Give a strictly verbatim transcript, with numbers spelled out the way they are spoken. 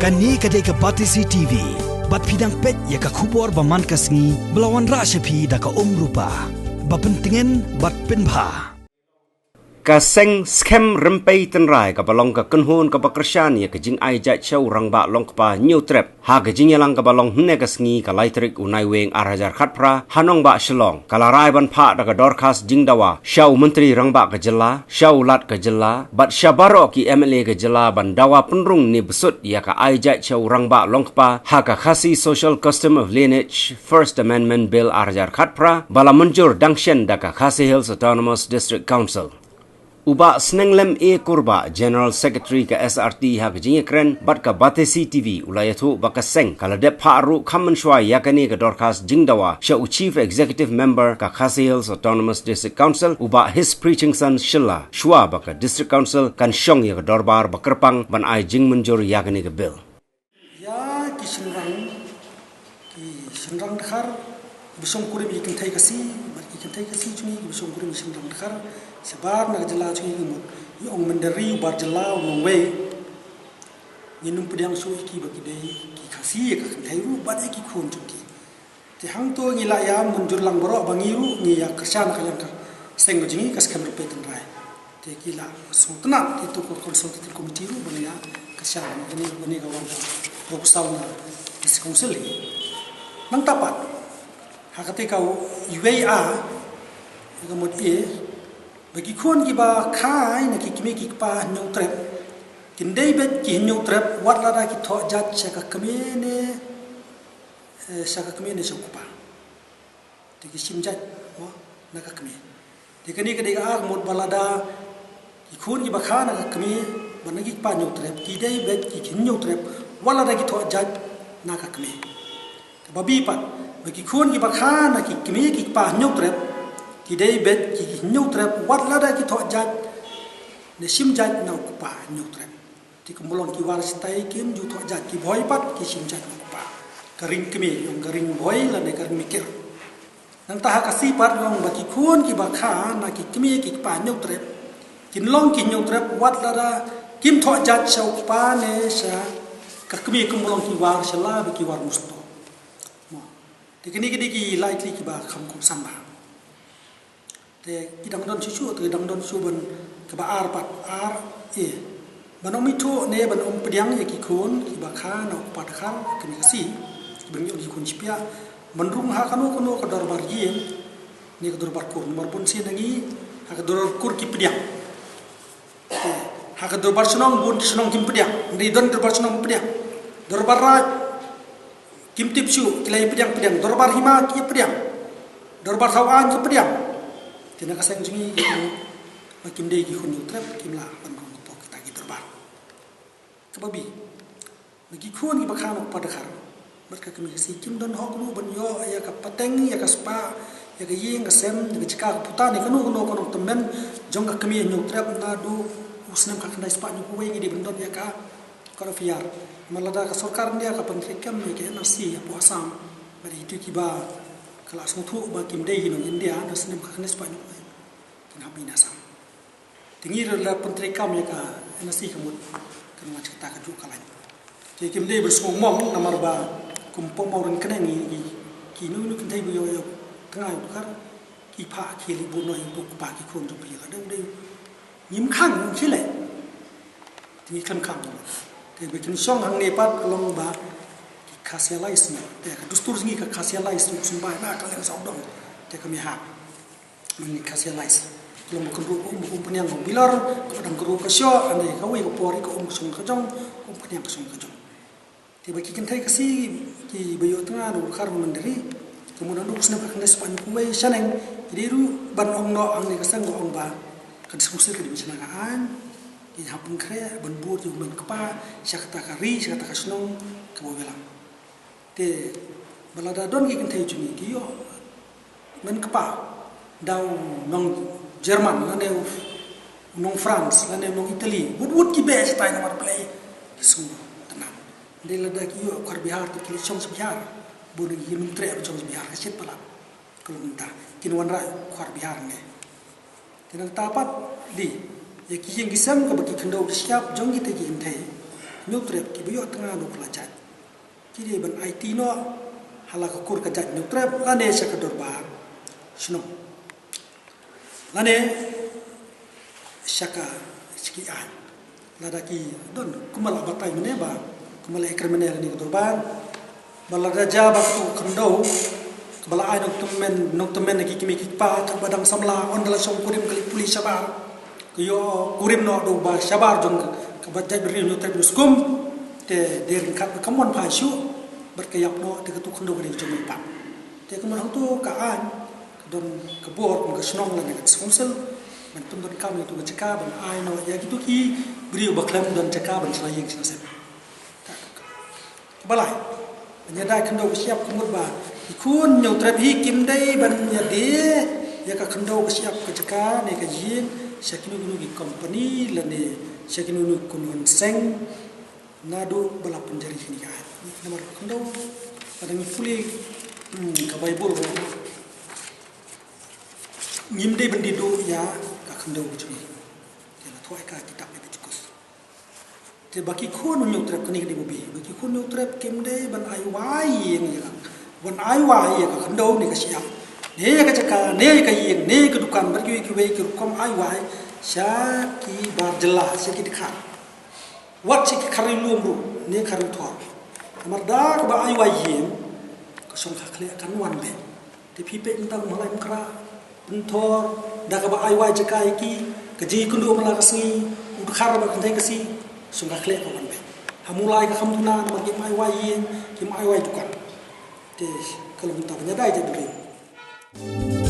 Kane ka dei ka Batesi T V. Bad phi dang peit ïa ka khubor ba man ka sngi ba la wanrah sha phi da ka Umrupa. Ba pyntngen bad pynbha. Ka seng skhem rympei tynrai kaba long ka kynhun kaba kyrshan ïa ka jingai jait sha u rangbah Longkpa Hynñiewtrep, ha ka jingïalang kaba long hynne ka sngi ka lai tarik u Naiwieng ar hajar khatphra ha nongbah Shillong, ka la rai ban phah da ka dorkhas jingdawa sha u Myntri Rangbah ka jylla, sha u Lat ka jylla bad sha baroh ki M L A ka jylla ban dawa pynrung ne bsut ïa ka ai jait sha u rangbah Longkpa ha ka Khasi Social Custom of Lineage First Amendment Bill ar hajar khatphra ba la mynjur dang shen da ka Khasi Hills Autonomous District Council. U Bah Snenglem A Kurbah, General Secretary ka S R T, ha ka jingïakren bad ka Batesi T V, u la ïathuh ba ka seng ka la dep phah ruh kham mynshuwa ïa kane ka dorkhas jingdawa sha u Chief Executive Member ka Khasi Hills Autonomous District Council, u Bah Hisprichingson Shylla, shuwa ba ka District Council kan shong ïa ka dorbar ba kyrpang ban ai jingmynjur ïa kane ka bill. Ïa ki shynrang, ki shynrang dkhar, ki ba shongkurim ïa ki kynthei Khasi, bad ki kynthei Khasi jong ngi ki ba shongkurim ïa ki shynrang dkhar shabar na ka jylla jong ngi, ka mut, ïa ong mynder ri u bar jylla u nongwei. Ngin ym pdiang shuh ïa ki ba ki dei ki Khasi ïa ka kynthei ruh bad ïa ki khun jong ki. Te hangto ngi la ïa mynjur lang baroh ba ngi ruh ngi ïa kyrshan ka liang ka seng ka jong ngi ka skhem rympei tynrai. Te ki la sngewtynnat kito ka consultative committee ruh ba ngi ïa kyrshan kane, kane ka wan ka proposal na District Council hi. Nangta pat ha kata ka iwei A, ka mut A, ba ki khun kiba kha na ki kmie ki kpa Hynñiewtrep kin dei beit ki Hynñiewtrep wat lada ki thoh jait sha ka kmie ne eh, sha ka kmie ne sha u kpa. Te ki shim jait, mo, na ka kmie. Te kane ka dei ka ar, mut ba lada ki khun kiba kha na ka kmie bad na ki kpa Hynñiewtrep ki dei beit ki Hynñiewtrep wat lada ki thoh jait na ka kmie. Kaba B pat, ba ki khun kiba kha na ki kmie ki kpa Hynñiewtrep ki dei beit ki Hynñiewtrep wat lada ki thoh jait ne shim jait na u kpa Hynñiewtrep. Te kumba long ki war shatai kim ju thoh jait, ki Bhoi pat ki shim jait na u kpa. Ka ring kmie, ïa ka ring Bhoi lane ka ring Mikir. Nangta ha ka C pat long ba ki khun kiba kha na ki kmie ki kpa Hynñiewtrep kin long ki Hynñiewtrep wat lada kim thoh jait sha u kpa ne sha ka kmie, kumba long ki war shylla bad ki war musto. Mo. Te kine ki dei ki lai tylli kiba kham kongsan bha. Te ki dang don shuh shuh, te ki dang don shuh ban, kaba ar pat, ar A. Ban ym ithuh ne ban ym pdiang ïa ki khun kiba kha na u kpa dkhar, kmie Khasi, kiba ngi ong ki khun shipia, ban rung ha kano kano ka dorbar ïing ne ka dorbar kur. Namar bunsien na ngi ha ka dorbar kur ki pdiang. Ha ka dorbar shnong bun ki shnong kim pdiang. Hynrei don dorbar shnong pdiang. Dorbar raid kim tip shuh, ki la ïa pdiang pdiang. Dorbar hima ki ïa pdiang. Dorbar thaw aiñ ki pdiang. Te na ka seng jong ngi ki, ba kim dei ki khun Hynñiewtrep kim lah ban rung hapoh kita ki dorbar. Kaba B, ba ki khun kiba kha na u kpa dkhar bad ka kmie Khasi kim don hok ruh ban ïoh ïa ka pateng, ïa ka spah, ïa ka ïing ka sem, ïa ka jaka ka puta ne kano kano ka nongtymmen jong ka kmie Hynñiewtrep naduh u snem khatkhyndai spah hynñiewphew wei. Ngi dei ban don ïa ka Court of Appeal. Namar lada ka sorkar India ka pyntreikam ïa ka N R C hapoh Assam, bad ïa kito kiba ka la sngewthuh ba kim dei ki nong India, na snem khatkhyndai spah hynñiewphew wei kin hap ban ïa Assam. Te ngi ruh la pyntreikam ïa ka N R C, ka mut kan wan sha kata ka juh ka lain. Te kim dei ban sngew mong namar ba kum pom mawrynkyndeng ïa ki, kino kino kynthei ba ïoh ïa u tnga u dkhar, ki phah khie leit bun noh ïa u kpa ki khun jong phi, ïa ka dei u dei. Ngim khang, ngim khie leh. Te ngi khlem khang. Te ba kin shong hangne pat ka long ba ki Khasialais ne. Te ka dustur jong ngi ka Khasialais, u symbai na ka liang sawdong. Te ka mih ha. Ngi Khasialais. Ka long ba kynruh ka um, ba ka um pynïang ka um bilor, kaba dang kynruh ka shoh, hynrei kawei ka por ka um ka shong ka jong, ka um pynïang ka shong ka jong. Te ba ki kynthei Khasi kiba ïoh tnga na u dkhar u mynder ri, ka mut naduh u snem khatkhyndai spah hynñiewphew wei shaneng, ki dei ruh ban ong noh hangne ka seng, ka ong ba ka District Council ka dei ban shna ka aiñ, ki hap pynkhreh ban bud ïa u hynmen kpa sha kata ka ri, sha kata ka shnong kaba u ïalam. Te ba lada don ki kynthei jong ngi ki ïoh hynmen kpa da u nong German lane u nong France lane u nong Italy, wut wut ki beh shatai namar balei? Ki sngewtynnat. Hynrei lada ki ïoh khar Bihar te ki leit shong sha Bihar. Bun ki nongtrei ba shong sha Bihar ka shit palat. Ka long mynta kin wanrah khar Bihar ne. Te nangta pat, dei ïa ki ïing ki sem kaba ki khyndew ki shyiap jong kita ki kynthei, Hynñiew trep kiba ïoh tnga na ka la jait ki dei ban aiti noh ha la ka kur ka jait Hynñiew trep lane sha ka dorbar shnong lane sha ka, sha ki aiñ. Lada ki don kumba la batai mynne ba kumba la ïakren mynne lane ka dorbar ba lada jia ba ka khyndew kaba la ai nongtymmen, nongtymmen na ki kmie ki kpa, katba dang samla, ynda la shong kurim ka leit pule shabar, ka ïoh kurim noh da uba shabar jong ka, kaba jait briew Hynñiew trep Hynñiew skum. Te dei ryngkat bad ka mon phai shuh bad ka ïap noh, te katu ka khyndew ka dei ka jong u pat. Te ka mon hangtu ka aiñ, ka don ka bor kum ka shnong lane ka district council ban pyndonkam ïa katu ka jaka ban ai noh ïa kitu ki briew ba khlem don jaka ban shna ïing shna sem. Kaba lai, ban ïada ïa ka khyndew ka shyiap, ka mut ba ki khun Hynñiew trep hi kim dei ban ïadie ïa ka khyndew ka shyiap, ka jaka ne ka ïing sha kino kino ki company lane sha kino kino ki khun seng naduh ba la pynjari kine ki aiñ. Namar ka khyndew, lada ngi pule, hmm, ka Baibl ruh, ngim dei ban die duh ïa ka khyndew ka jong ngi. Te la thoh ïa ka kitab Leviticus. Te ba ki khun Hynñiew trep, kane ka dei ba bi, ba ki khun Hynñiew trep kim dei ban ai wai ïing ïa ka, ban ai wai ïa ka khyndew ne ka shyiap, ne ïa ka jaka, ne ïa ka ïing, ne ïa ka dukan, bad kiwei kiwei ki rukom ai wai sha ki bar jylla, sha ki dkhar, wat sha ki khar ri lum ruh ne khar ri thor. Namar da kaba ai wai ïing, ka shongkha khleh kan wan beit. Te phi peit mynta kum ha Laitumkhrah, Pynthor, da kaba ai wai jaka ïa ki, ka jingïakynduh man la ka sngi, u dkhar bad ka kynthei Khasi, shongkha khleh ka wan beit. Ha Mawlai ka kham duna namar kim ai wai ïing, kim ai wai dukan. Te ka long mynta ban ïada ïa ki briew.